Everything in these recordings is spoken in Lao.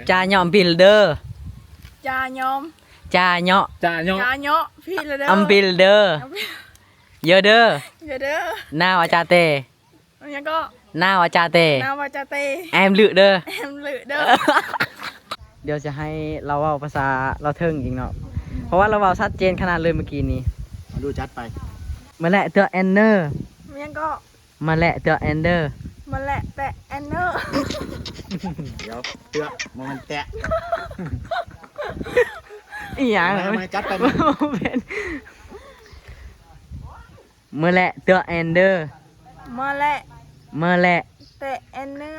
ຈາເຍາະບິລເດີ ຈາຍອມ ຈາເຍາະ ຈາເຍາະ ຈາເຍາະ ພີລະເດີ ອຳບິລເດີ ເຢີເດີ ເຢີເດີ ນາວາຈາເຕ ຫຍັງກໍ ນາວາຈາເຕ ນາວາຈາເຕ ແອມລຶເດີ ແອມລຶເດີ. ດຽວຈະໃຫ້ລາວເວົ້າພາສາລາວເທິງອີກເນາະ ເພາະວ່າລາວເວົ້າຊັດເຈນຂະໜາດເລີຍມື້ກີ້ນີ້. ມາດູ ຈັດໄປ. ມາແລະເຕີແອນເນີ ຫຍັງກໍ ມາແລະເຕີແອນເດີ ມາແລະແຕະແອນເນີ. ດຽວ ເຕີ ບໍ່ແມ່ນແຕະ ອີຫຍັງ ເອົາໃໝ່ ເອົາໃໝ່ ຈັດໄປ ບໍ່ເປັນ. ເມີແລະເຕີແອນເດີ ເມີແລະ ເມີແລະ ແຕະແອນເນີ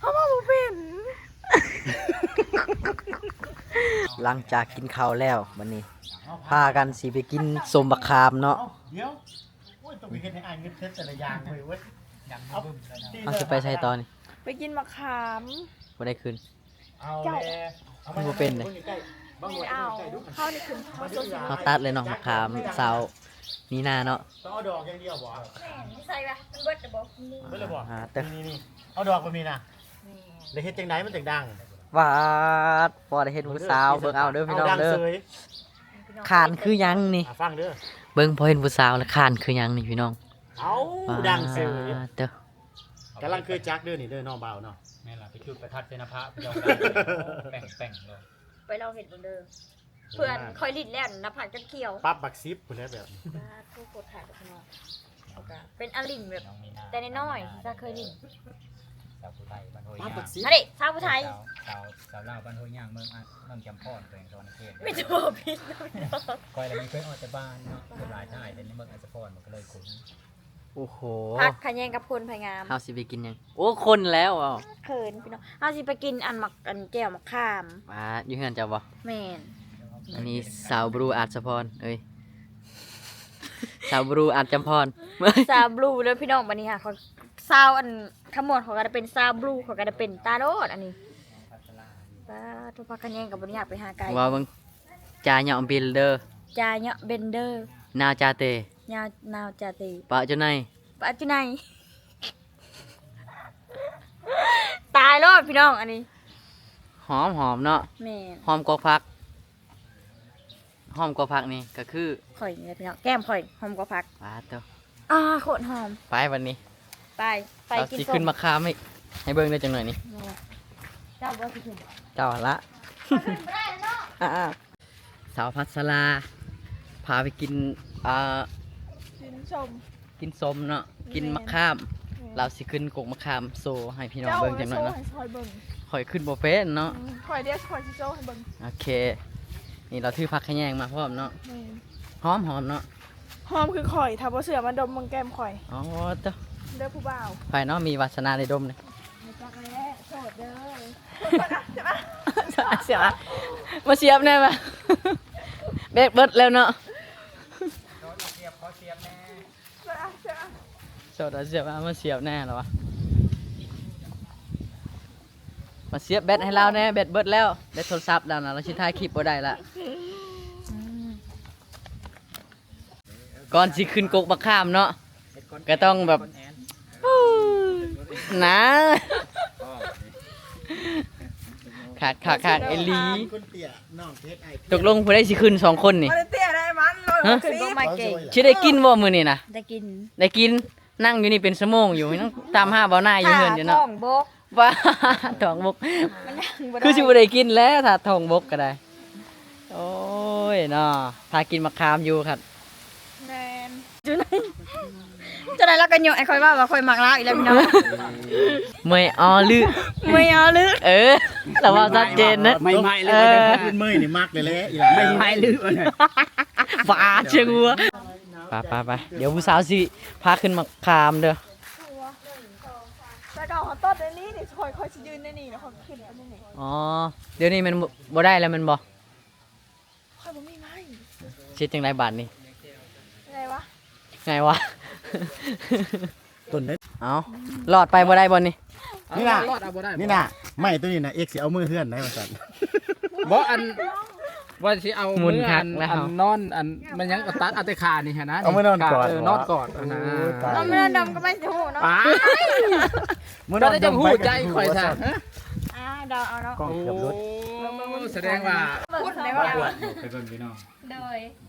ເຮົາເວົ້າບໍ່ເປັນ. ຫຼັງຈາກກິນເຂົ້າແລ້ວ ບັດນີ້ພາກັນຊິໄປກິນສົ້ມບັກຂາມເນາະ. ດຽວ ໂອ້ຍ ຕ້ອງໄປເຮັດໃຫ້ອ້າຍເງິນເທັດແຕ່ລະຢ່າງເວີຍ ເຮົາຊິໄປໃສຕໍ່ນີ້? ໄປກິນບັກຂາມ ບໍ່ໄດ້ຄືນ. ເຈົ້າ ມັນບໍ່ເປັນເດ້ ເຮົານີ້ຄື ເຮົາຕັດເລີຍເນາະ ມະຂາມຊາວມີນາເນາະ. ຕ້ອງເອົາດອກຢ່າງດຽວບໍ່? ແມ່ນ ໃສ່ວະ ມັນເບິດແລ້ວບໍ່? ເບິດແລ້ວບໍ່? ອ່າ ນີ້ໆ ເອົາດອກບໍ່ມີນະ. ແມ່ນ ແລ້ວເຮັດຈັ່ງໃດມັນຈັ່ງດັງ? ຫວາດ ພໍໄດ້ເຫັນຜູ້ສາວ ເບິ່ງເອົາເດີພີ່ນ້ອງເດີ. ຂານຄືຫຍັງນີ້? ອ່າ ຟັງເດີ ເບິ່ງ ພໍເຫັນຜູ້ສາວແລ້ວ ຂານຄືຫຍັງນີ້ພີ່ນ້ອງ? ເອົາ ດັງເສີຍ ເດີ. ກຳລັງເຄີຍຈັກເດີນີ້ເດີ ນ້ອງບ່າວເນາະ. ແມ່ນລະ ໄປຈຸດປະທັດໃສ່ໜ້າຜາກເຂົາເຈົ້າ ແປ້ງໆ ໂລດ. ໄປລອງເຮັດເບິ່ງເດີ ເພື່ອນຂ້ອຍຫຼິ້ນແລ້ວໜ້າຜາກຈົນຂຽວ ປັບບັກສິບພຸ້ນແຫຼະແບບນີ້. ປາດໂທ້ ໂຄດຂາດເດີພີ່ນ້ອງ. ເຮົາກະເປັນອາລິນແບບແຕ່ນ້ອຍໆ ທີ່ຈະເຄີຍຫຼິ້ນ. ສາວຜູ້ໄທບ້ານຫ້ວຍຍາງ ອັນນີ້ສາວຜູ້ໄທ ສາວ ສາວລາວບ້ານຫ້ວຍຍາງ ເມືອງ ເມືອງຈຳພອນ ແຂວງສະຫວັນນະເຂດ. ມີແຕ່ບໍ່ຜິດ ຂ້ອຍລະມີເຄີຍອອກແຕ່ບ້ານເນາະ ສ່ວນຫຼາຍຖ່າຍແຕ່ໃນເມືອງອັດສະພອນ ມັນກໍເລີຍຄຸ້ນ. ໂອ້ໂຫ ຜັກຂະແຍງກັບຄົນ ໃຜງາມ? ເຮົາຊິໄປກິນຫຍັງ? ໂອ້ ຄົນແລ້ວ ເອົາ ເຂີນພີ່ນ້ອງ. ເຮົາຊິໄປກິນອັນໝາກ ອັນແຈ່ວໝາກຂາມ. ອ່າ ຢູ່ເຮືອນເຈົ້າບໍ່? ແມ່ນ. ອັນນີ້ສາວບລູ ອາດສະພອນ ເອີຍ ສາວບລູ ອາດຈຳພອນ ສາວບລູເດີພີ່ນ້ອງ. ບັດນີ້ຫາ ຂ້ອຍສາວ ອັນຂະມວນ ຂ້ອຍກໍໄດ້ເປັນສາວບລູ ຂ້ອຍກໍໄດ້ເປັນຕາໂລດອັນນີ້. ປາດໂທ້ ຜັກຂະແຍງກໍບໍ່ໄດ້ຍາກໄປຫາໄກ. ວ່າເບິ່ງ ຈາເຍາະບິລເດີ ຈາເຍາະເບັນເດີ ນາວຈາເຕ ຍາວ ນາວຈາເຕ ປະຈຸໄນ ປະຈຸໄນ. ຕາຍໂລດພີ່ນ້ອງ ອັນນີ້ ຫອມໆ ເນາະ. ແມ່ນ ຫອມກວ່າຜັກ ຫອມກວ່າຜັກນີ້ກໍຄື ຂ້ອຍນີ້ແຫຼະພີ່ນ້ອງ ແກ້ມຂ້ອຍຫອມກວ່າຜັກ. ປາດໂທ້ ອ່າ ໂຄດຫອມ. ໄປບັດນີ້ ໄປ ໄປກິນ ຊິຂຶ້ນໝາກຂາມໃຫ້ ໃຫ້ເບິ່ງໄດ້ຈັກໜ້ອຍນີ້. ແມ່ນ ເຈົ້າບໍ່ຊິຂຶ້ນ ເຈົ້າຫັ້ນລະ. ອ່າ ສາວພັດສະລາ ພາໄປກິນ ອ່າ ກິນສົ້ມ ກິນສົ້ມເນາະ ອືມ ກິນໝາກຂາມ. ແມ່ນ ລາວຊິຂຶ້ນກົກໝາກຂາມໂຊໃຫ້ພີ່ນ້ອງເບິ່ງຈັກໜ້ອຍເນາະ. ເຈົ້າໂຊໃຫ້ຂ້ອຍເບິ່ງ ຂ້ອຍຂຶ້ນບໍ່ເປັນເນາະ. ອືມ ຂ້ອຍເດ ຂ້ອຍຊິໂຊໃຫ້ເບິ່ງ. ໂອເຄ ນີ້ລາວຖືຜັກຂະແຍງມາພ້ອມເນາະ. ແມ່ນ ຫອມໆ ເນາະ. ຫອມຄືຂ້ອຍ ຖ້າບໍ່ເຊື່ອມາດົມເບິ່ງແກ້ມຂ້ອຍ. ອໍ ເຕີ ເດີຜູ້ບ່າວ ໃຜເນາະ ມີວາສະໜາໄດ້ດົມນີ້? ບໍ່ຈັກແຫຼະ ໂສດເດີ. ເສຍ ມາສຽບແດ່ມາ ແບັດເບິດແລ້ວເນາະ. ໂສດເອົາສຽບ ມາສຽບແດ່ລະວະ ມາສຽບແບັດໃຫ້ລາວແດ່. ແບັດເບິດແລ້ວ ແບັດໂທລະສັບລາວນະ ລາວຊິຖ່າຍຄລິບບໍ່ໄດ້ລະ. ອືມ ກ່ອນຊິຂຶ້ນກົກບັກຂາມເນາະ ກໍຕ້ອງແບບ ນາ ຄັກໆໆ ອີ່ຫຼີ. ຕົກລົງຜູ້ໃດຊິຂຶ້ນສອງຄົນນີ້? ບໍ່ໄດ້ເຕ້ຍໄດ້ມັນ ຮະ? ຂຶ້ນບໍ່ມາເກັ່ງ. ຊິໄດ້ກິນບໍ່ມື້ນີ້ນະ? ໄດ້ກິນ ໄດ້ກິນ. ນັ່ງຢູ່ນີ້ເປັນຊົ່ວໂມງຢູ່ ຍັງຕາມຫາເບົານາຢູ່ເຮືອນຢູ່ເນາະ. ຖ້າທ້ອງບົກ ວ່າ ທ້ອງບົກ ມັນຍັງບໍ່ໄດ້ ຄືຊິບໍ່ໄດ້ກິນແລ້ວ ຖ້າທ້ອງບົກກໍໄດ້. ໂອ້ຍເນາະ ຖ້າກິນໝາກຂາມຢູ່ຄັນ. ແມ່ນ ຢູ່ໃນ ເຈົ້ານາຍລາວກໍຍົກໃຫ້ຂ້ອຍເວົ້າວ່າຂ້ອຍມັກລາວອີກແລ້ວພີ່ນ້ອງ. ເມຍອໍລື ເມຍອໍລື ເອີ ລາວເວົ້າຊັດເຈນນະ. ເມຍໄມ້ຫຼື ເອີ ເມຍນີ້ມັກເລີຍແຫຼະ ອີ່ຫຼ້າ ເມຍໄມ້ລື. ປາດ ຊຽງຫົວ. ໄປໆໆ ດຽວຜູ້ສາວຊິພາຂຶ້ນໝາກຂາມເດີ. ແຕ່ເກົ່າເຮົາຕອດໃນນີ້ນີ້ ຂ້ອຍ ຂ້ອຍຊິຢືນໃນນີ້ນະ ຂ້ອຍຂຶ້ນໄປໃນນີ້. ອໍ ດຽວນີ້ແມ່ນບໍ່ ບໍ່ໄດ້ແລ້ວແມ່ນບໍ່? ຂ້ອຍບໍ່ມີໄມ້ ເຮັດຈັ່ງໃດບາດນີ້? ໄງວະ ໄງວະ? ຕົ້ນເດ້ ເອົ້າ ລອດໄປບໍ່ໄດ້ບໍ່ນີ້? ນີ້ນະ ລອດເອົາບໍ່ໄດ້ ນີ້ນະ ໄມ້ໂຕນີ້ນະ ເອັກຊິເອົາມືເຮືອນໄດ້ວ່າຊັ້ນ. ບໍ່ ອັນ ວ່າຊິເອົາມື ອັນ ອັນນອນ ອັນ ມັນຍັງຕັດເອົາແຕ່ຂານີ້ຫັ້ນນະ ເອົາມານອນກອດ ເອີ ນອນກອດຫັ້ນນະ. ໂອ້ຍ ຕາຍ ເອົາມານອນດົມກໍໄປຊິຮູ້ເນາະ. ມື້ນອນດົມໄປກໍຊິຮູ້ ຈັ່ງຮູ້ໃຈຂ້ອຍຊະ. ອ່າ ເດົາເອົາເນາະ ກ້ອງເກືອບຫຼຸດ ໂອ້ ເບິ່ງໆໆ ສະແດງວ່າ ເບິ່ງ ພຸ້ນ ສະແດງວ່າ ໄປເບິ່ງພີ່ນ້ອງ ໂດຍ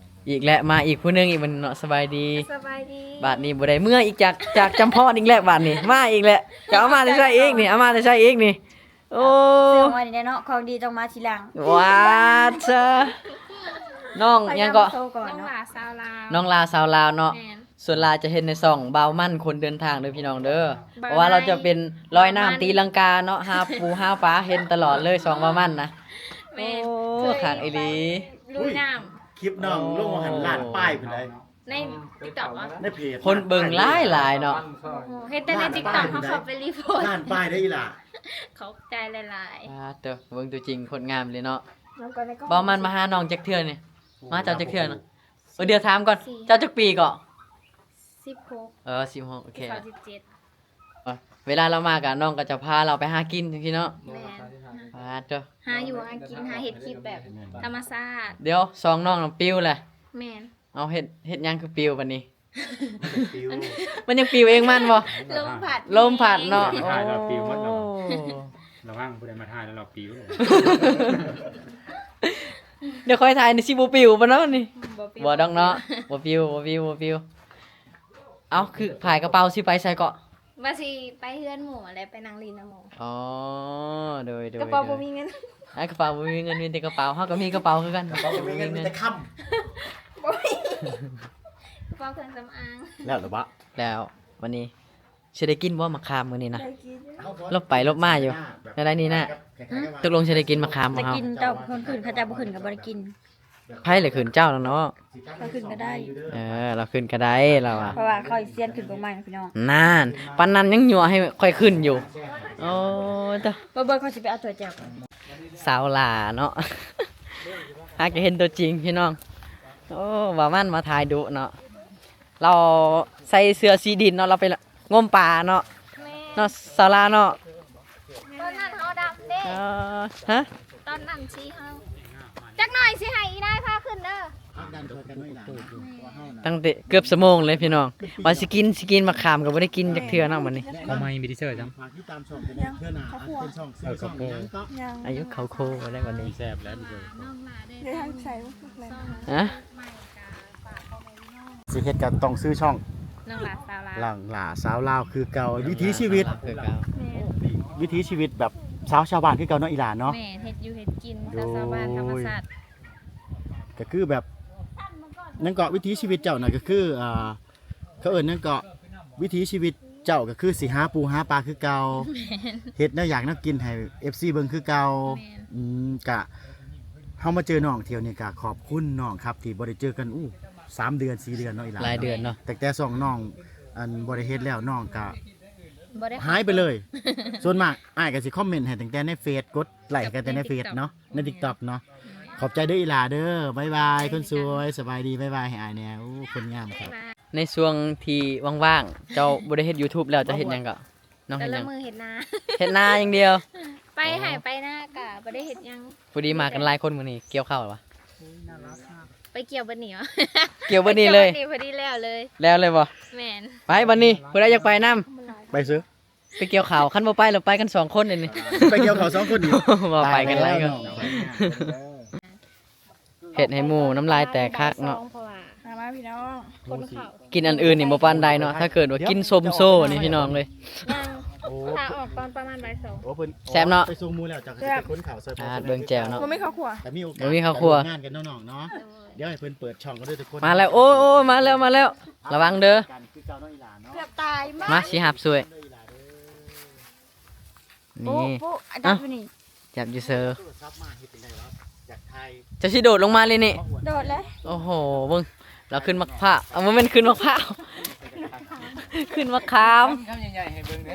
ອີກແລ້ວ ມາອີກຜູ້ໜຶ່ງອີກບັດນີ້ເນາະ ສະບາຍດີ ສະບາຍດີ ບາດນີ້ບໍ່ໄດ້ເມືອອີກຈາກ ຈາກຈຳພອນອີກແລ້ວ ບາດນີ້ ມາອີກແລ້ວ ຈະເອົາມາແຕ່ໃສອີກນີ້ ເອົາມາແຕ່ໃສອີກນີ້ ໂອ້ ເຊື່ອໝໍນີ້ແຫຼະເນາະ ຂອງດີຕ້ອງມາທີຫຼັງ ວ່າຊະ ນ້ອງຫຍັງເກາະ ນ້ອງຫຼ້າສາວລາວ ນ້ອງຫຼ້າສາວລາວເນາະ ແມ່ນ ສ່ວນຫຼາຍຈະເຫັນໃນຊ່ອງບ່າວມັນຄົນເດີນທາງເດີພີ່ນ້ອງເດີ ເພາະວ່າລາວຈະເປັນລອຍນ້ຳຕີລັງກາເນາະ ຫາປູຫາປາ ເຫັນຕະຫຼອດເລີຍຊ່ອງບ່າວມັນນະ ແມ່ນ ໂອ້ ຄັກອີ່ຫຼີ ລຸຍນ້ຳ ຄລິບນ້ອງລົງວ່າຫັ້ນ ລ້ານປາຍພຸ້ນໃດ ໃນຕິກຕັອກ ໃນເພຈ ຄົນເບິ່ງຫຼາຍຫຼາຍເນາະ ໂອ້ ເຫັນແຕ່ໃນຕິກຕັອກ ເຮົາເຂົ້າໄປຣີໂພດ ລ້ານປາຍເດ້ອີ່ຫຼ້າ ຂອບໃຈຫຼາຍໆ ອ່າ ເຕີ ເບິ່ງຕົວຈິງໂຄດງາມເລີຍເນາະ ບ່າວມັນມາຫານ້ອງຈັກເທື່ອນີ້ ມາເຈົ້າຈັກເທື່ອນະ ເອີ ດຽວຖາມກ່ອນ ເຈົ້າຈັກປີເກາະ ສິບຫົກ ເອີ ສິບຫົກ ໂອເຄ ສິບເຈັດ ເວລາລາວມາກະ ນ້ອງກະຈະພາລາວໄປຫາກິນຈັ່ງຊີ້ເນາະ ແມ່ນ ອ່າ ເຈົ້າ ຫາຢູ່ຫາກິນ ຫາເຮັດຄລິບແບບທຳມະຊາດ ດຽວສອງນ້ອງນະປິວແຫຼະ ແມ່ນ ເອົາ ເຮັດ ເຮັດຫຍັງຄືປິວບາດນີ້ ປິວ ມັນຍັງປິວເອງມັນບໍ່ ລົມພັດ ລົມພັດເນາະ ມາຖ່າຍລາວປິວໝົດແລ້ວ ໂອ້ ລະວັງຜູ້ໃດມາຖ່າຍແລ້ວລາວປິວ ດຽວຂ້ອຍຖ່າຍນີ້ຊິບໍ່ປິວບໍ່ເນາະນີ້ ບໍ່ປິວ ບໍ່ດອກເນາະ ບໍ່ປິວ ບໍ່ປິວ ບໍ່ປິວ ເອົ້າ ຄືພາຍກະເປົາຊິໄປໃສເກາະ ວ່າຊິໄປເຮືອນໝູ່ແຫຼະ ໄປນັ່ງຫຼິ້ນນຳໝູ່ ອໍ ໂດຍ ໂດຍ ກະເປົາບໍ່ມີເງິນ ອ່າ ກະເປົາບໍ່ມີເງິນ ມີແຕ່ກະເປົາ ເຮົາກະມີກະເປົາຄືກັນ ກະເປົາບໍ່ມີເງິນ ມີແຕ່ຄຳ ບໍ່ມີ ກະເປົາເຄື່ອງສຳອາງ ແລ້ວລະເບາະ ແລ້ວວັນນີ້ຊິໄດ້ກິນບໍ່ໝາກຂາມມື້ນີ້ນະ ໄດ້ກິນ ຫຼົບໄປຫຼົບມາຢູ່ ແນວໃດນີ້ນະ ຕົກລົງຊິໄດ້ກິນໝາກຂາມບໍ່ເຮົາ ໄດ້ກິນ ເຈົ້າເພິ່ນຂຶ້ນ ເຂົາເຈົ້າບໍ່ຂຶ້ນກະບໍ່ໄດ້ກິນ ໃຜລະຂຶ້ນ ເຈົ້າລະເນາະ ຂ້ອຍຂຶ້ນກະໄດ້ ເອີ ລາວຂຶ້ນກະໄດ້ລາວວ່າ ເພາະວ່າຂ້ອຍຊຽນຂຶ້ນກົກໄມ້ພີ່ນ້ອງ ນັ້ນ ປານນັ້ນຍັງຍົວະໃຫ້ຂ້ອຍຂຶ້ນຢູ່ ໂອ້ຍ ເບິ່ງໆ ຂ້ອຍຊິໄປເອົາຖ້ວຍແຈ່ວກ່ອນ ສາວຫຼ້າເນາະ ຫາກະເຫັນຕົວຈິງພີ່ນ້ອງ ໂອ້ ວ່າມັນມາຖ່າຍດຸເນາະ ລາວໃສ່ເສື້ອສີດິນເນາະ ລາວໄປງົມປາເນາະ ແມ່ນ ເນາະ ສາວຫຼ້າເນາະ ຕອນນັ້ນເຮົາດຳເດ້ ເອີ ຮະ ຕອນນັ້ນສີເຮົາ ຈັກໜ້ອຍຊິໃຫ້ອີນາຍພາຂຶ້ນເດີ ຕັ້ງແຕ່ເກືອບຊົ່ວໂມງເລີຍພີ່ນ້ອງ ວ່າຊິກິນ ຊິກິນໝາກຂາມກະບໍ່ໄດ້ກິນຈັກເທື່ອເນາະບັດນີ້ ເຂົ້າໃໝ່ມີທີເຊີດຊ້ຳ ຝາກຕິດຕາມຊ່ອງເທື່ອໜ້າ ເອີ ເປັນຊ່ອງ ເອີ ເປັນຊ່ອງຫຍັງເກາະ ອາຍຸເຂົ້າໂຄໄດ້ບັດນີ້ ແຊບແລ້ວ ຮະ ຊິເຮັດກະຕ້ອງຊື່ຊ່ອງ ນ້ອງຫຼ້າສາວລາວ ນ້ອງຫຼ້າສາວລາວຄືເກົ່າ ວິຖີຊີວິດ ຄືເກົ່າ ແມ່ນ ວິຖີຊີວິດແບບຊາວ ຊາວບ້ານຄືເກົ່າເນາະ ອີຫຼ້າເນາະ ແມ່ນ ເຮັດຢູ່ເຮັດກິນ ໂດຍ ຊາວບ້ານທຳມະຊາດ ກະຄືແບບ ຫຍັງເກາະ ວິຖີຊີວິດເຈົ້ານະ ກະຄື ເອີ ເຂົາເອີ້ນຫຍັງເກາະ ວິຖີຊີວິດເຈົ້າກະຄືຊິຫາປູຫາປາຄືເກົ່າ ແມ່ນ ເຮັດແນວຢາກແນວກິນໃຫ້ເອັຟຊີເບິ່ງຄືເກົ່າ ແມ່ນ ອືມ ກະ ເຮົາມາເຈີນ້ອງທ່ຽວນີ້ກະຂອບຄຸນນ້ອງຄັບ ທີ່ບໍ່ໄດ້ເຈີກັນ ອູ້ ສາມເດືອນ ສີ່ເດືອນເນາະ ອີຫຼ້າ ຫຼາຍເດືອນເນາະ ຕັ້ງແຕ່ຊ່ອງນ້ອງ ອັນ ບໍ່ໄດ້ເຮັດແລ້ວ ນ້ອງກະ ບໍ່ໄດ້ ຫາຍໄປເລີຍ ສ່ວນມາກອ້າຍກະຊິຄອມເມັນໃຫ້ຕັ້ງແຕ່ໃນເຟສ ກົດໄລ້ໃຫ້ກັນແຕ່ໃນເຟສເນາະ ໃນຕິກຕັອກເນາະ ຂອບໃຈເດີອີຫຼ້າເດີ ບາຍບາຍ ຄົນສວຍ ສະບາຍດີ ບາຍບາຍໃຫ້ອ້າຍແດ່ ໂອ້ ຄົນງາມຄັກ ໃນຊ່ວງທີ່ວ່າງໆ ເຈົ້າບໍ່ໄດ້ເຮັດຢູທູບແລ້ວ ເຈົ້າເຮັດຫຍັງເກາະ ນ້ອງເຮັດຫຍັງ ແຕ່ລະມື້ເຮັດນາ ເຮັດນາຢ່າງດຽວ ໄປໄຮ່ໄປນາກະບໍ່ໄດ້ເຮັດຫຍັງ ພໍດີມາກັນຫຼາຍຄົນມື້ນີ້ ກ່ຽວເຂົ້າຫວາ ໄປກ່ຽວບັດນີ້ຫວາ ກ່ຽວບັດນີ້ເລີຍ ໄປກ່ຽວບັດນີ້ພໍດີແລ້ວເລີຍ ແລ້ວເລີຍບໍ່ ແມ່ນ ໄປບັດນີ້ ຜູ້ໃດຢາກໄປນຳ ໄປຊື່ ໄປກ່ຽວເຂົ້າ ຄັນບໍ່ໄປລະໄປກັນສອງຄົນເດນີ້ ໄປກ່ຽວເຂົ້າສອງຄົນນີ້ ບໍ່ ໄປກັນຫຼາຍຄົນ ຕາຍແລ້ວເນາະ ເຮັດໃຫ້ໝູ່ນ້ຳລາຍແຕກຄັກເນາະ ມາມາພີ່ນ້ອງ ຄົນເຂົ້າ ກິນອັນອື່ນນີ້ບໍ່ປານໃດເນາະ ຖ້າເກີດວ່າກິນສົ້ມໂຊນີ້ພີ່ນ້ອງເອີຍ ຍັງ ໂອ້ ຖ້າອອກຕອນປະມານບ່າຍສອງ ໂອ້ ເພິ່ນ ແຊບເນາະ ໄປສົ່ງໝູ່ແລ້ວ ເຈົ້າກະຊິໄປຂົນເຂົ້າຊ່ອຍພໍ່ຊ່ວຍແມ່ ເຈົ້າ ບໍ່ມີເຂົ້າຄົວ ບໍ່ມີເຂົ້າຄົວ ກະມີໂອກາດ ໄປຮ່ວມງານກັນເນາະນ້ອງເນາະ ໂດຍ ດຽວໃຫ້ເພິ່ນເປີດຊ່ອງກັນເດີທຸກຄົນ ມາແລະ ໂອ້ຍ ໂອ້ຍ ມາແລ້ວ ມາແລ້ວ ລະວັງເດີ ຄືເກົ່າເນາະອີຫຼ້າເນາະ ເກືອບຕາຍ ມາ ຊິຮັບຊ່ວຍ ໂປ້ ນີ້ ໂປ້ ຈັບຢູ່ນີ້ ຈັບຢູ່ເຊີ ເຈົ້າຊິໂດດລົງມາເລີຍນີ້ ໂດດເລີຍ ໂອ້ໂຫ ເບິ່ງ ລາວຂຶ້ນໝາກພ້າວ ເອົາ ບໍ່ແມ່ນຂຶ້ນໝາກພ້າວ ຂຶ້ນໝາກຂາມ ຄຳໃຫຍ່ໆໃຫ້ເບິ່ງເດ້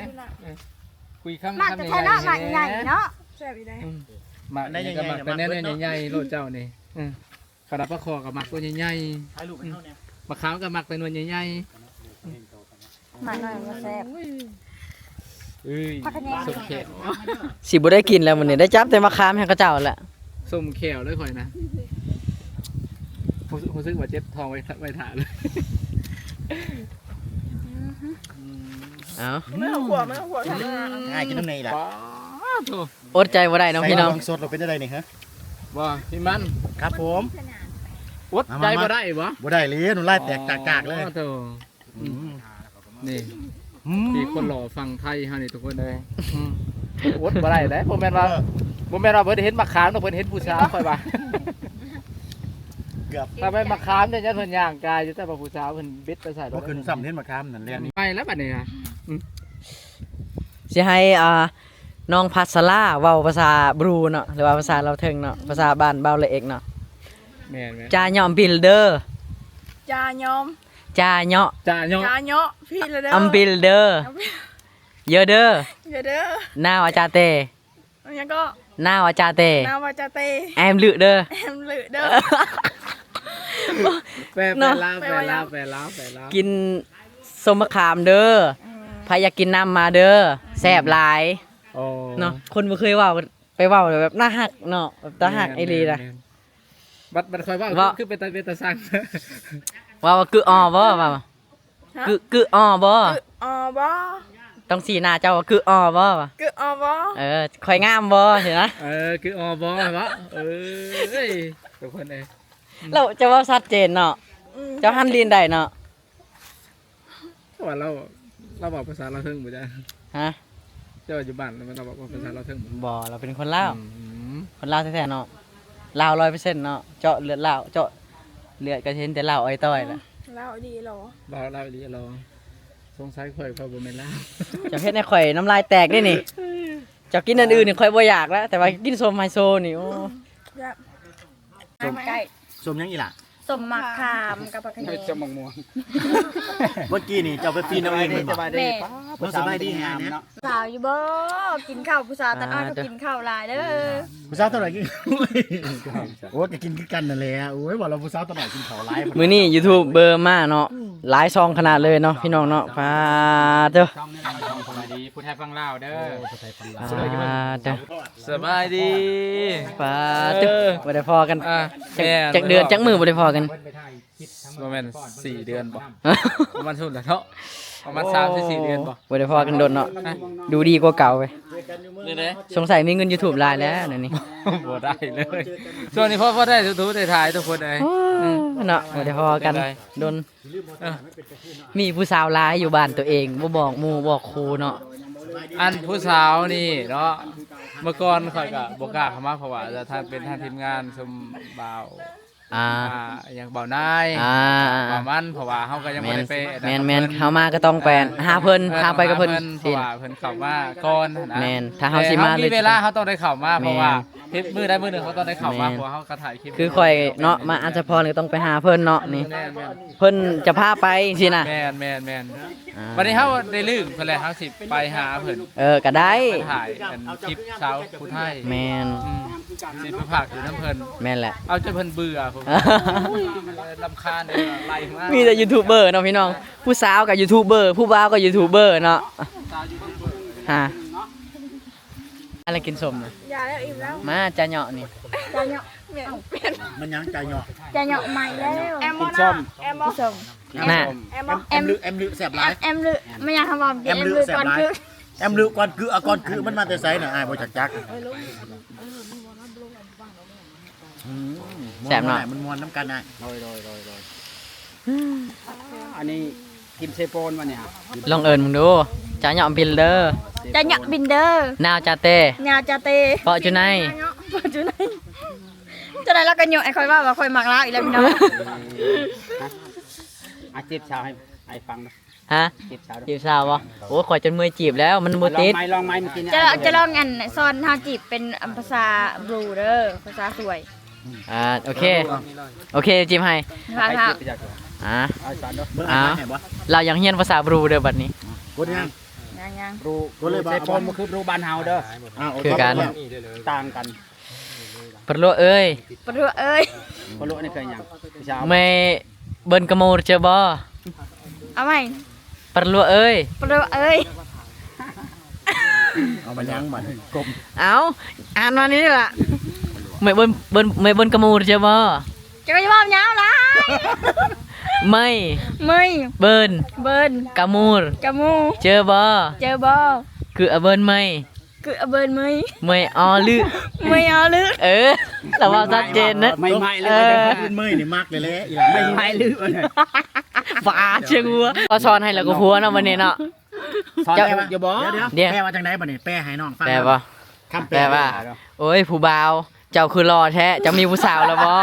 ຄຸຍຄຳ ໝາກ ຄຳໃຫຍ່ໆ ແທ້ເນາະ ໝາກໃຫຍ່ເນາະ ແຊບອີ່ໃດ ອືມ ໝາກໃຫຍ່ໆ ໝາກແຕ່ແນວໃຫຍ່ໆໂລດເຈົ້ານີ້ ອືມ ຂະໜາດປາຄໍ່ກະມັກໂຕໃຫຍ່ໆ ຖ່າຍຮູບໃຫ້ເຮົາແດ່ ໝາກຂາມກະມັກແຕ່ໜ່ວຍໃຫຍ່ໆ ໝາກນ້ອຍບໍ່ແຊບ ເອີຍ ຜັກຂະແຍງ ສົ້ມແຂ້ວ ຊິບໍ່ໄດ້ກິນແລ້ວມື້ນີ້ ໄດ້ຈັບແຕ່ໝາກຂາມໃຫ້ເຂົາເຈົ້າແຫຼະ ສົ້ມແຂ້ວເລີຍຂ້ອຍນະ ຮູ້ ຮູ້ສຶກວ່າເຈັບທ້ອງໄວ້ ໄວ້ຖ້າເລີຍ ອືມ ເອົ້າ ມື້ເຮົາຂົ້ວ ມື້ເຮົາຂົ້ວ ງ່າຍກິນນຳແດ່ອີ່ຫຼ້າ ປາ ໂອ້ໂຫ ອົດໃຈບໍ່ໄດ້ເນາະພີ່ນ້ອງ ໃສ່ລະວັງສົດ ເຮົາເປັນຈັ່ງໃດນີ້ຮະ? ບໍ່ ພີ່ມັນ ຄັບຜົມ ອົດໃຈບໍ່ໄດ້ບໍ່? ບໍ່ໄດ້ເລີຍ ນ້ຳລາຍແຕກຈາກໆເລີຍ ໂອ້ໂຫ ນີ້ ອືມ ທີ່ຄົນຫຼໍ່ຝັ່ງໄທເຮົານີ້ທຸກຄົນເອີຍ ອືມ ອົດບໍ່ໄດ້ເດ້ ບໍ່ແມ່ນວ່າ ເອີ ບໍ່ແມ່ນວ່າເພິ່ນເຫັນໝາກຂາມເນາະ ເພິ່ນເຫັນຜູ້ສາວຂ້ອຍວ່າ ເກືອບ ຖ້າແມ່ນໝາກຂາມນີ້ ຢ້ານເພິ່ນຍ່າງກາຍຢູ່ ແຕ່ວ່າຜູ້ສາວເພິ່ນບິດໄປໃສ່ ບໍ່ຂຶ້ນຊ້ຳ ເຫັນໝາກຂາມນັ້ນແລ່ນໜີ ໄປແລ້ວບັດນີ້ນະ ອືມ ຊິໃຫ້ ອ່າ ນ້ອງພັດສະລາເວົ້າພາສາບຣູເນາະ ຫຼືວ່າພາສາລາວເທິງເນາະ ພາສາບ້ານບ່າວລະເອກເນາະ ແມ່ນໆ ຈາຍອມບິລເດີ ຈາຍອມ ຈາເຍາະ ຈາເຍາະ ຈາເຍາະ ພີລະເດີ ອຳບິລເດີ ອຳບິລ ເຢີເດີ ເຢີເດີ ນາວາຈາເຕ ຫຍັງກໍ ນາວາຈາເຕ ນາວາຈາເຕ ແອມລຶເດີ ແອມລຶເດີ ແປ ແປລາວ ແປລາວ ແປລາວ ກິນສົ້ມໝາກຂາມເດີ ອືມ ໃຜຢາກກິນນ້ຳມາເດີ ອືມ ແຊບຫຼາຍ ອໍ ເນາະ ຄົນບໍ່ເຄີຍເວົ້າ ໄປເວົ້າແບບໜ້າຮັກເນາະ ແບບຕາຮັກ ແມ່ນ ອີ່ຫຼີນະ ແມ່ນ ບັດ ບັດຂ້ອຍເວົ້າ ເວົ້າ ຄື ຄືເປັນຕາ ເປັນຕາຊັງ ເວົ້າວ່າກຶອໍບໍ່ ວ່າ ຮະ? ກຶ ກຶອໍບໍ່ ກຶອໍບໍ່ ຕ້ອງຊີ້ໜ້າເຈົ້າວ່າກຶອໍບໍ່ ກຶອໍບໍ່ ເອີ ຂ້ອຍງາມບໍ່ ຊີ້ນະ ເອີ ກຶອໍບໍ່ ເນາະ ເອີຍ ທຸກຄົນເອີຍ ແລ້ວເຈົ້າເວົ້າຊັດເຈນເນາະ ອືມ ເຈົ້າຫັນລີນໄດ້ເນາະ ແຕ່ວ່າລາວ ລາວເວົ້າພາສາລາວເທິງບໍ່ຈ້າ? ຮະ? ເຈົ້າຢູ່ບ້ານລາວເວົ້າພາສາລາວເທິງບໍ່? ບໍ່ ລາວເປັນຄົນລາວ ອືມ ຄົນລາວແທ້ໆເນາະ ລາວຮ້ອຍເປີເຊັນເນາະ ເຈາະເລືອດລາວ ເຈາະເລືອດກໍເຫັນແຕ່ລາວອ້ອຍຕ້ອຍແຫຼະ ອືມ ລາວອີ່ຫຼີຫຼໍ? ລາວ ລາວອີ່ຫຼີຫຼໍ? ສົງໄສຂ້ອຍ ຂ້ອຍບໍ່ແມ່ນລາວ ເຈົ້າເຮັດໃຫ້ຂ້ອຍນ້ຳລາຍແຕກເດ້ນີ້ ເຈົ້າກິນອັນອື່ນນີ້ຂ້ອຍບໍ່ຢາກແລ້ວ ແຕ່ວ່າກິນສົ້ມໄຮໂຊນີ້ ໂອ້ ຢາກ ສົ້ມໄກ່ ສົ້ມຫຍັງອີ່ຫຼ້າ? ສົ້ມໝາກຂາມກັບບັກຂະແຍງ ສົ້ມໝາກມ່ວງ ເມື່ອກີ້ນີ້ເຈົ້າໄປປີ້ນເອົາເອງແມ່ນບໍ່? ແມ່ນ ສະບາຍດີ ງາມເນາະ ສາວຢູ່ບໍ່? ກິນເຂົ້າ ຜູ້ສາວຕານ້ອຍເຂົາກິນເຂົ້າຫຼາຍເດີ ຜູ້ສາວຕານ້ອຍກິນ ໂອ້ຍ ກໍກິນຄືກັນນັ້ນແຫຼະ ໂອ້ຍ ວ່າລະຜູ້ສາວຕານ້ອຍກິນເຂົ້າຫຼາຍ ມື້ນີ້ຢູທູບເບີມາເນາະ ອືມ ຫຼາຍຊ່ອງຂະໜາດເລີຍເນາະ ພີ່ນ້ອງເນາະ ປາດເດີ ສະບາຍດີ ຜູ້ໄທຝັ່ງລາວເດີ ໂອ້ ຜູ້ໄທຝັ່ງລາວ ປາດເດີ ສະບາຍດີ ປາດເດີ ເອີ ບໍ່ໄດ້ພໍ້ກັນ ອ່າ ຈັກ ແມ່ນ ຈັກເດືອນ ຈັກມື້ບໍ່ໄດ້ພໍ້ກັນ ບໍ່ແມ່ນສີ່ເດືອນບໍ່? ປະມານຊຸ່ນລະເນາະ ປະມານສາມສີ່ເດືອນບໍ່? ບໍ່ໄດ້ພໍ້ກັນດົນເນາະ ຮະ ດູດີກວ່າເກົ່າເວີຍ ນີ້ເດ້ ສົງໄສມີເງິນຢູທູບຫຼາຍແລ້ວນີ້ ບໍ່ໄດ້ເລີຍ ຊ່ວງນີ້ພໍ ພໍໄດ້ທູບໄດ້ຖ່າຍທຸກຄົນເອີຍ ໂອ້ ອືມ ເນາະ ບໍ່ໄດ້ພໍ້ກັນດົນ ເອີ ມີຜູ້ສາວຫຼາຍຢູ່ບ້ານໂຕເອງ ບໍ່ບອກໝູ່ບອກຄູ່ເນາະ ອັນຜູ້ສາວນີ້ເນາະ ເມື່ອກ່ອນຂ້ອຍກໍບໍ່ກ້າເຂົ້າມາ ເພາະວ່າທາງ ເປັນທາງທີມງານຊຸມບ່າວ ອ່າ ອ່າ ຫຍັງ ບ່າວນາຍ ອ່າ ບ່າວມັນ ເພາະວ່າເຮົາກໍຍັງບໍ່ໄດ້ໄປ ແມ່ນໆ ເຮົາມາກໍຕ້ອງໄປຫາເພິ່ນ ເອີ ຫາໄປກັບເພິ່ນ ເພາະວ່າເພິ່ນເຂົ້າມາກ່ອນຫັ້ນນະ ແມ່ນ ຖ້າເຮົາຊິມາ ເຮົາມີເວລາເຮົາຕ້ອງໄດ້ເຂົ້າມາ ເພາະວ່າ ເຮັດມື້ໃດມື້ໜຶ່ງເຮົາຕ້ອງໄດ້ເຂົ້າມາ ແມ່ນ ເພາະເຮົາກໍຖ່າຍຄລິບ ຄືຂ້ອຍເນາະ ມາອັນສະພອນກໍຕ້ອງໄປຫາເພິ່ນເນາະ ນີ້ ແມ່ນໆ ເພິ່ນຈະພາໄປຊີ້ນະ ແມ່ນໆໆ ອ່າ ບັດນີ້ເຮົາໄດ້ລືມເພິ່ນແລ້ວ ເຮົາຊິໄປຫາເພິ່ນ ເອີ ກໍໄດ້ ໄປຖ່າຍອັນຄລິບສາວຜູ້ໄທ ແມ່ນ ອືມ ຊິໄປພາກຢູ່ນຳເພິ່ນ ແມ່ນແຫຼະ ເອົາຈົນເພິ່ນເບື່ອພຸ້ນ ລຳຄານ ໄລ່ມາ ມີແຕ່ຢູທູບເບີເນາະພີ່ນ້ອງ ຜູ້ສາວກໍຢູທູບເບີ ຜູ້ບ່າວກໍຢູທູບເບີເນາະ ສາວຢູທູບເບີ ຫາ ອາລະກິນສົ້ມນະ ຢ່າແລ້ວ ອີ່ມແລ້ວ ມາຈາເຍາະນີ້ ຈາເຍາະ ແມ່ນ ມັນຫຍັງຈາເຍາະ ຈາເຍາະໃໝ່ແລ້ວ ກິນສົ້ມ ກິນສົ້ມ ນະ ແອມ ແອມ ແອມລຶແຊບຫຼາຍ ແອມລຶ ແມ່ນຫຍັງຄຳວ່າ ແອມລຶແຊບຫຼາຍ ແອມລຶກ່ອນກຶ ເອົາກ່ອນກຶ ມັນມາແຕ່ໃສນະ ອ້າຍບໍ່ຈັກຈັກ ອືມ ແຊບເນາະ ມັນມ່ວນນຳກັນອ້າຍ ໂດຍໆໆໆ ອັນນີ້ກິນເຊໂປນວະນີ້ ລອງເອີ້ນເບິ່ງດູ ຈາເຍາະບິນເດີ ຈາເຍາະບິນເດີ ນາວຈາເຕ ນາວຈາເຕ ເປາະຈຸໄນ ເປາະຈຸໄນ ເຈົ້ານາຍລາວກໍໂຍະໃຫ້ຂ້ອຍເວົ້າວ່າຂ້ອຍມັກລາວອີກແລ້ວພີ່ນ້ອງ ອາ ຈີບສາວໃຫ້ອ້າຍຟັງ ຮະ ຈີບສາວ ຈີບສາວບໍ່? ໂອ້ ຂ້ອຍຈົນເມື່ອຍຈີບແລ້ວ ມັນບໍ່ຕິດ ລອງໄມ ລອງໄມ ເມື່ອກີ້ນີ້ ຈະ ຈະລອງອັນ ສອນເຮົາຈີບເປັນ ອັນ ພາສາບຣູເດີ ພາສາສວຍ ອ່າ ໂອເຄ ໂອເຄ ຈີບໃຫ້ ອ່າ ອ່າ ລາວຢາກຮຽນພາສາບຣູເດີບັດນີ້ ກົດຍັງ ຍັງໆ ບຣູ ກົດເລີຍບໍ່ ໃສ່ໂຟມບໍ່ຄືບຣູບ້ານເຮົາເດີ ອ່າ ຄືກັນ ຕ່າງກັນ ປະຫຼວເອີຍ ປະຫຼວເອີຍ ປະຫຼວນີ້ຄືຫຍັງ? ແມ່ເບິ່ນກະມູເຈີບໍ່? ເອົາໃໝ່ ປະຫຼວເອີຍ ປະຫຼວເອີຍ ເອົາມາຍັງບັດນີ້ ກົມ ເອົາ ອ່ານມານີ້ລະ ແມ່ເບິ່ນ ເບິ່ນ ແມ່ເບິ່ນກະມູເຈີບໍ່? ເຈົ້າຢ່າເວົ້າຍາວຫຼາຍ ໄມ ໄມ ເບິ່ນ ເບິ່ນ ກະມູ ກະມູ ເຈີບໍ່? ເຈີບໍ່? ຄືອາເບິ່ນໄມ ຄືອາເບີນເມີຍ ເມີຍອໍລື ເມີຍອໍລື ເອີ ລາວເວົ້າຊັດເຈນນະ ໃໝ່ໆເລີຍ ເອີ ເບີນເມີຍນີ້ມັກເລີຍແຫຼະ ອີ່ຫຼາ ໃໝ່ໆເລີຍ ຟ້າຊຽງຫົວ ເຂົາສອນໃຫ້ແລ້ວກໍຫົວເນາະ ມື້ນີ້ເນາະ ສອນ ເຈົ້າ ແປວ່າ ດຽວ ດຽວ ດຽວ ແປວ່າຈັ່ງໃດບັດນີ້ ແປໃຫ້ນ້ອງຟັງ ແປວ່າ ຄຳແປ ແປວ່າ ແປວ່າ ໂອ້ຍ ຜູ້ບ່າວ ເຈົ້າຄືຫຼໍ່ແທ້ ເຈົ້າມີຜູ້ສາວແລ້ວບໍ່?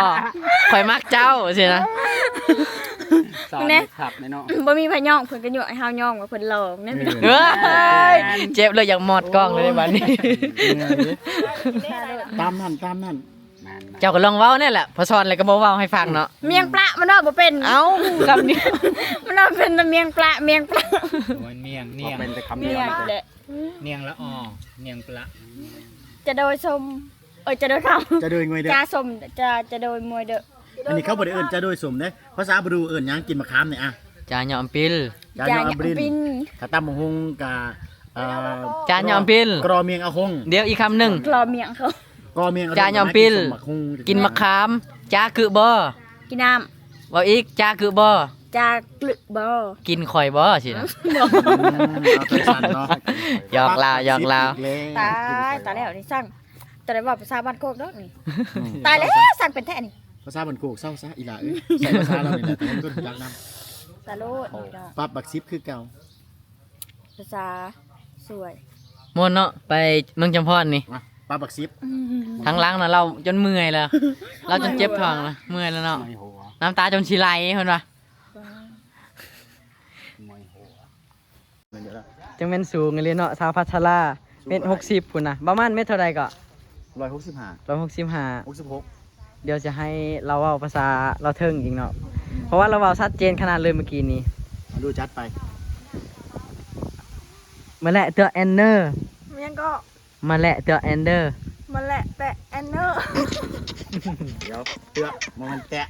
ຂ້ອຍມັກເຈົ້າ ຊີ້ນະ ສາວ ແນ່ ຄັກແນ່ເນາະ ບໍ່ມີໃຜຍ້ອງ ເພິ່ນກໍຍົກໃຫ້ເຮົາຍ້ອງວ່າເພິ່ນຫຼໍ່ແນ່ ເອີ ເອີຍ ເຈັບເລີຍ ຢາກມອດກ້ອງເລີຍບັດນີ້ ເອີ ຕາມນັ້ນ ຕາມນັ້ນ ແມ່ນໆ ເຈົ້າກໍລອງເວົ້າແນ່ແຫຼະ ພໍສອນແລ້ວກໍບໍ່ເວົ້າໃຫ້ຟັງເນາະ ມຽງປະ ມັນເວົ້າບໍ່ເປັນ ເອົ້າ ຄຳດຽວ ມັນເວົ້າເປັນແຕ່ມຽງປະ ມຽງປະ ໂອ້ຍ ມັນມຽງ ມຽງ ເປັນແຕ່ຄຳດຽວ ມຽງແຫຼະ ນຽງລະອໍ ນຽງປະ ຈະໂດຍຊົມ ເອີຍ ຈະໂດຍຄຳ ຈະໂດຍງວຍເດີ ຈາຊົມ ຈາ ຈະໂດຍມວຍເດີ ອັນນີ້ເຂົາບໍ່ໄດ້ເອີ້ນຈະໂດຍຊົມເດ້ ພາສາບຣູເອີ້ນຫຍັງ? ກິນໝາກຂາມນີ້ອະ ຈາຍອມປິນ ຈາຍອມປິນ ຖ້າຕຳບັກຫຸ່ງກະ ເອີ ຈາຍອມປິນ ກຣໍ່ມຽງອາຄົງ ດຽວ ອີກຄຳໜຶ່ງ ກຣໍ່ມຽງອາຄົງ ກຣໍ່ມຽງອາຄົງ ຈາຍອມປິນ ກິນໝາກຂາມ ຈາກຶບໍ ກິນນ້ຳ ເວົ້າອີກ ຈາກຶບໍ ຈາກຶບໍ ກິນຂ້ອຍບໍ ຊີ້ນະ ອືມ ເອົາໃຈສັ່ນເນາະ ຫຍອກລາວ ຫຍອກລາວ ຕາຍ ຕາຍແລ້ວນີ້ຊ່າງ ຈະໄດ້ເວົ້າພາສາບ້ານໂຄກດອກນີ້ ອືມ ຕາຍແລ້ວ ຊ່າງເປັນແທ້ນີ້ ພາສາບ້ານໂຄກ ເຊົາຊະອີ່ຫຼ້າເອີຍ ໃຊ້ພາສາລາວນີ້ແຫຼະ ແຕ່ມັນກໍຈັກນຳ ສະໂລດນີ້ດອກ ປັບບັກສິບຄືເກົ່າ ພາສາສວຍ ມ່ວນເນາະ ໄປເມືອງຈຳພອນນີ້ ມາ ປັບບັກສິບ ອືມ ທາງຫຼັງນະ ລາວຈົນເມື່ອຍແລ້ວ ລາວຈົນເຈັບທ້ອງນະ ເມື່ອຍແລ້ວເນາະ ເມື່ອຍຫົວ ນ້ຳຕາຈົນຊິໄຫຼ ເພິ່ນວ່າ ເມື່ອຍຫົວ ຈັ່ງແມ່ນສູງອີ່ຫຼີເນາະ ສາວພັດສະລາ ສູງ ເມັດຫົກສິບພຸ້ນນະ ປະມານເມັດເທົ່າໃດເກາະ? ຮ້ອຍຫົກສິບຫ້າ ຮ້ອຍຫົກສິບຫ້າ ຫົກສິບຫົກ ດຽວຈະໃຫ້ລາວເວົ້າພາສາລາວເທິງອີກເນາະ ເພາະວ່າລາວເວົ້າຊັດເຈນຂະໜາດເລີຍມື້ກີ້ນີ້ ມາດູ ຈັດໄປ ມາແລະເທື່ອແອນເນີ ຫຍັງເກາະ? ມາແລະເທື່ອແອນເດີ ມາແລະແຕະແອນເນີ ດຽວ ເທື່ອ ບໍ່ແມ່ນແຕະ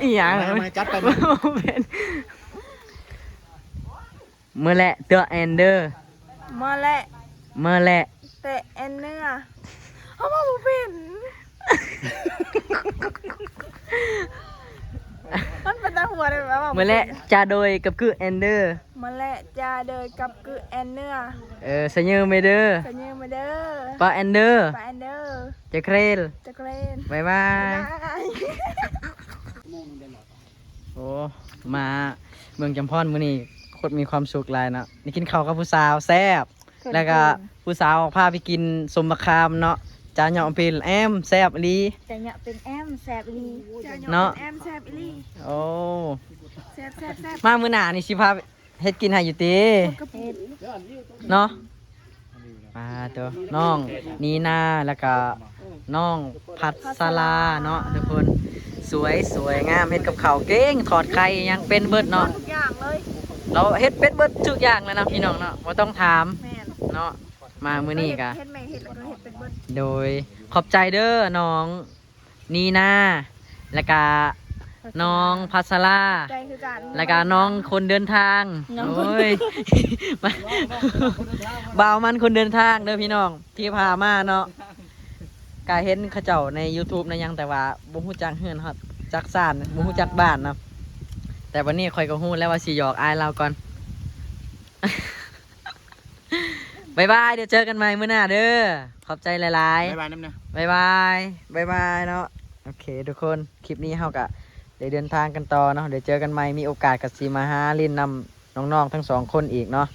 ອີຫຍັງ? ເອົາໃໝ່ ເອົາໃໝ່ ຈັດໄປ ບໍ່ເປັນ ມາແລະເທື່ອແອນເດີ ມາແລະ ມາແລະແຕະແອນເນີ ເຮົາເວົ້າບໍ່ເປັນ ມັນເປັນຕາຫົວເດ້ ເວົ້າບໍ່ເປັນ ມາແລະຈາໂດຍກັບກື້ແອນເດີ ມາແລະຈາເດີກັບກື້ແອນເນີ ເອີ ສະເຍີມເດີ ສະເຍີມເດີ ປາແອນເດີ ປາແອນເດີ ຈະເຄຣນ ຈະເຄຣນ ບາຍບາຍ ບາຍບາຍ. ໂອ້ ມາເມືອງຈຳພອນມື້ນີ້ໂຄດມີຄວາມສຸກຫຼາຍເນາະ ໄດ້ກິນເຂົ້າກັບຜູ້ສາວແຊບ ແລ້ວກະຜູ້ສາວພາໄປກິນສົ້ມບັກຂາມເນາະ ຈາຍອມປິນແອມແຊບອີ່ຫຼີ ຈາຍອມປິນແອມແຊບອີ່ຫຼີ ເນາະ ແອມແຊບອີ່ຫຼີ ໂອ້ ແຊບໆໆ ມາມື້ໜ້ານີ້ຊິພາ ເຮັດກິນໃຫ້ຢູ່ຕິ ເຮັດ ເນາະ ອ່າ ໂຕ ນ້ອງນີນາ ແລ້ວກະນ້ອງພັດສະລາເນາະທຸກຄົນ ສວຍ ສວຍງາມ ເຮັດກັບເຂົ້າເກັ່ງ ທອດໄຂ່ຫຍັງເປັນເບິດເນາະ ທຸກຢ່າງເລີຍ ລາວເຮັດເປັນເບິດທຸກຢ່າງເລີຍນະພີ່ນ້ອງເນາະ ບໍ່ຕ້ອງຖາມ ແມ່ນ ເນາະ ມາມື້ນີ້ກະ ເຮັດ ແມ່ເຮັດ ແລ້ວກໍເຮັດເປັນເບິດ ໂດຍ ຂອບໃຈເດີນ້ອງ ນີນາ ແລ້ວກະນ້ອງພັດສະລາ ໃຈຄືກັນ ແລ້ວກະນ້ອງຄົນເດີນທາງ ນ້ອງ ໂອ້ຍ ບ່າວມັນຄົນເດີນທາງເດີພີ່ນ້ອງ ທີ່ພາມາເນາະ ກະເຫັນເຂົາເຈົ້າໃນຢູທູບໃນຫຍັງ ແຕ່ວ່າບໍ່ຮູ້ຈັກເຮືອນຮອດຈັກຊານ ບໍ່ຮູ້ຈັກບ້ານເນາະ ແຕ່ບັດນີ້ຂ້ອຍກໍຮູ້ແລ້ວວ່າຊິຫຍອກອ້າຍລາວກ່ອນ. ບາຍບາຍ ດຽວເຈີກັນໃໝ່ມື້ໜ້າເດີ ຂອບໃຈຫຼາຍໆ ບາຍບາຍນຳນະ ບາຍບາຍ ບາຍບາຍເນາະ ໂອເຄທຸກຄົນ ຄລິບນີ້ເຮົາກະໄດ້ເດີນທາງກັນຕໍ່ເນາະ ດຽວເຈີກັນໃໝ່ ມີໂອກາດກະຊິມາຫາຫຼິ້ນນຳນ້ອງໆທັງສອງຄົນອີກເນາະ